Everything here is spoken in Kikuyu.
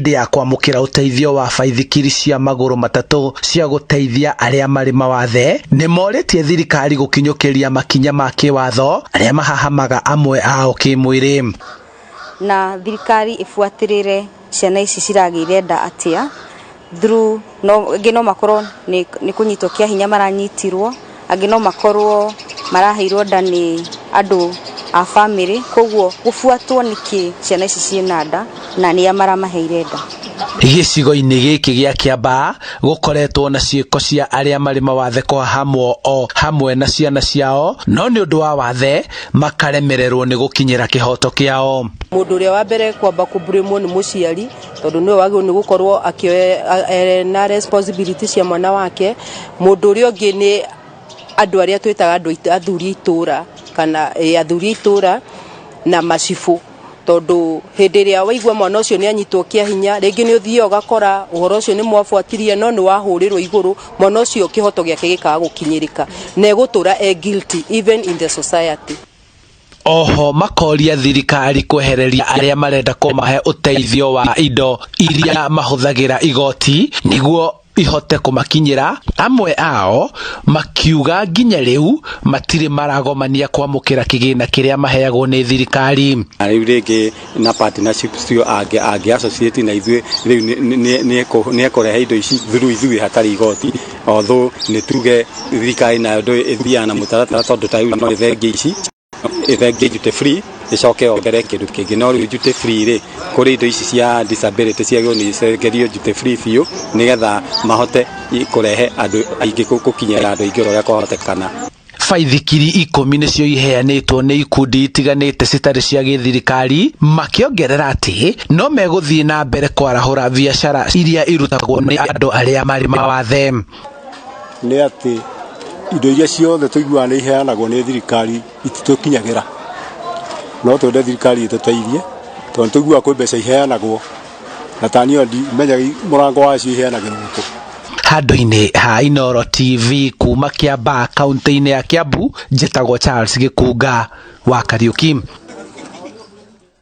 Hĩndĩ ya kwamũkĩra ũteithio wa baithikiri cia magũrũ matatũ cia gũteithia arĩa marĩ mawathe, nĩ morĩtie thirikari gũkinyũkĩria makinya ma kĩwatho arĩa mahahamaga amwe ao kĩmwĩrĩ. Na thirikari ĩbuatĩrĩre ciana ici ciragĩire nda atĩa through no angĩ no makorwo nĩ kũnyitwo kĩa hinya maranyitirwo, angĩ no makorwo maraheirwo nda nĩ andũ a bamĩrĩ, koguo gũbuatwo nĩkĩ ciana ici ciĩna nda na nĩa maramaheire nda. Gĩcigo-inĩ gĩkĩ gĩa Kĩambaa gũkoretwo na ciĩko cia arĩa marĩ mawathe kũhahamwo o hamwe na ciana ciao, no nĩ ũndũ wa wathe makaremererwo nĩ gũkinyĩra kĩhoto kĩao. Mũndũ ũrĩa wa mbere kwamba kũbũrĩmwo nĩ mũciari, tondũ nĩwe wagĩrĩirwo nĩ gũkorwo akĩoya na responsibility cia mwana wake. Mũndũ ũrĩa ũngĩ nĩ andũ arĩa twĩtaga andũ athuri a itũra, kana athuri a itũra na macibũ, tondũ hĩndĩ ĩrĩa waigua mwana ũcio nĩ anyitwo kĩa hinya, rĩngĩ nĩ ũthiaga ũgakora ũhoro ũcio nĩ mwabuatirie no nĩ wahũrĩrwo igũrũ, mwana ũcio kĩhoto gĩake gĩkaga gũkinyĩrĩka na egũtũra e guilty even in the society. Oho makoria thirikari kwehereria arĩa marenda kũmahe ũteithio wa indo iria mahũthagĩra igoti nĩguo ihote kũmakinyĩra. Amwe ao makiuga nginya rĩu matirĩ maragomania kwamũkĩra kĩgĩna kĩrĩa maheagwo nĩ thirikari. Rĩu rĩngĩ na partnership cio angĩ associate na ithuĩ, rĩu nĩ ekũrehe indo ici through ithuĩ hatarĩ igoti, although nĩ tuge thirikari nayo ndũĩ ĩthiaga na mũtaratara, tondũ ta rĩu no ĩthengie ici, ĩthengie duty free, ĩcoke yongerere kĩndũ kĩngĩ. No rĩu duty free rĩ, kũrĩ indo ici cia disability ciagĩrĩirwo nĩ icengerio duty free biũ, nĩgetha mahote kũrehe andũ aingĩ, gũkinyĩra andũ aingĩ ũrĩa kwahotekana. Baithikiri 10 nĩcio iheanĩtwo nĩ ikundi itiganĩte citarĩ cia gĩthirikari, makĩongerera atĩ no megũthiĩ na mbere kwarahũra biacara iria irutagwo nĩ andũ arĩa marĩ mawathe. Nĩ atĩ indo iria ciothe tũiguaga nĩ iheanagwo nĩ thirikari ititũkinyagĩra, no twende thirikari ĩtũteithie, tondũ tũiguaga kwĩ mbeca iheanagwo na taniĩ ndimenyaga mũrango wacio iheanagĩrwo kũ. Handũ-inĩ ha Inooro TV kuma Kiambaa, kaunti-inĩ ya Kiambu, njĩtagwo Charles Gĩkunga wa Kariuki.